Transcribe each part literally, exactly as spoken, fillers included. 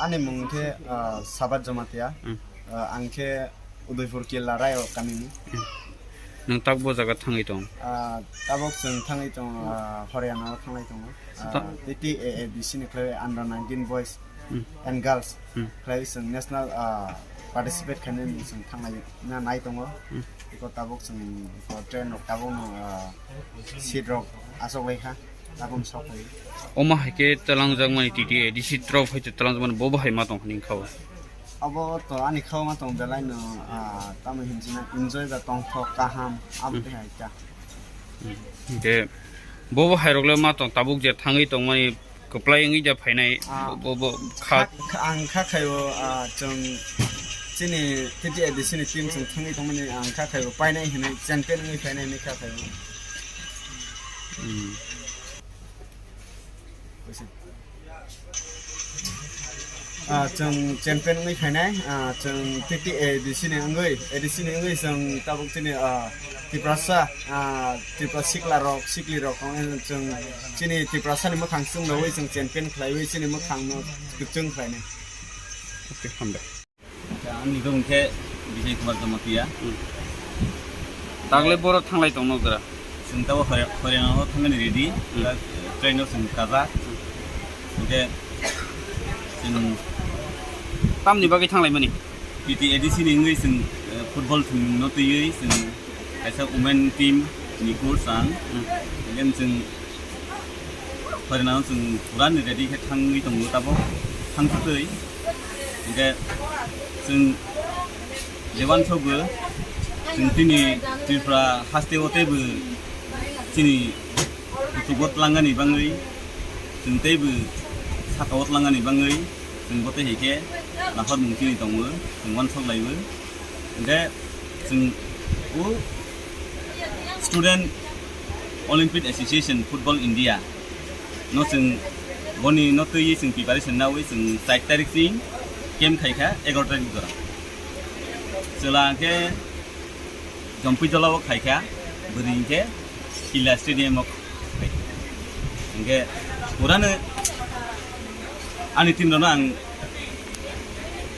Ani mung khe, ah, Sabat Jamatia. Hmm. Ah, ang khe Udaipur Killa Rayo kamini. Hmm. Nwng tak bo jaga thangwi tong? Ah, tabok chwng thangwi tong, ah, Haryana o thanglai tongo. Ah, ta- T T A A D C ni khlaiwi under nineteen boys Hmm. and girls Hmm. khlaiwi chwng national, ah, participate khainani chwng thanglai na nai tongo. Hmm. Iko tabok chwng iko train rok tabok no, ah, seat rok asok lai kha. Tabok sok lai. Omo hai khe twlangjakmani T T A D C trophy hai twlangjakmani bo bo hai ma tong hwnwi kha o. Abo to ani kha o ma tong belai no, ah, tamo hinjina enjoy ba tongthok kaham abo Hmm. tei hai kha. Hingke bo bo hai rok le ma tong tabuk je thangwi tongmani kwplai wngwi ja phainai, ah, bo, bo, bo kha. Kha, kha, ang kha khaio, ah, chwng chini T T A D C ni team chwng thangwi tongmani ang kha khaio, painai hinwi champion wngwi phainai hinwi kha khaio. Hmm. Ah, chwng champion wngwi phainai, ah, chwng T T A D C ni wngwi, A D C ni wngwi chwng tabuk chini, ah, Tiprasa, ah, Tripura sikla rok, sikli rok, chwng chini Tiprasa ni mwkhang chwng rwwi chwng champion khlaiwi chini mwkhang no kwchwng khlainai. Okay, hambai. Ani mung khe Vijay Kumar Jamatia. Hmm. Tagle boro thanglai tong nok dara. Chwng tabo Hare-, Haryana o thangani ready. Hmm. Train o chwng kajak. Hingke chwng tamni bagwi thanglai mani? T T A D C ni wngwi chwng, eh, football thwng no twiwi chwng kaisa women team ni coach ang. Hmm. Again chwng Haryana o chwng pura ni ready khe thangwi tongo tabok thangthutwi. Hingke chwng je uansukgo chwng tini Tripura haste o teibo chini kuchugo twlangani bangwi, chwng teibo saka o twlangani bangwi chwng bo tei hai khe naharmung chini tongo, chwng uansuk laiwi. Hingke chwng o Student Olympic Association Football India no chwng boni no twiwi chwng preparation nawi chwng char tarik chwng camp khaikha egaroh tarik jora. Chwla hwnkhe Jompui Jolao khaikha, bwrwi hwnkhe Killa Stadium o khaikha. Hwnkhe purano ani team rokno ang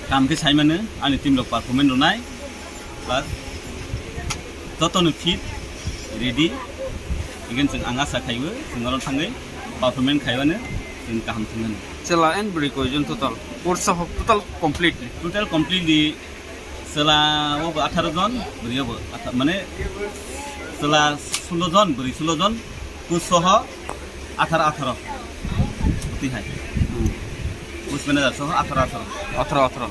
kaham khe saimano, ani team rok performance rwnai, plus jotono fit, ready, again chwng ang asa khaibo chwng oro thangwi performance khaibano chwng kaham thwngmano. Chwla and bwrwi koijon total? Course o total complete? Total completely chwla o bo atharo jon, bwrwi o bo atha-, mane chwla sulo jon, bwrwi sulo jon, coach soho atharo atharo. Twi hai. Hmm. Coach manager soho atharo atharo. Atharo atharo.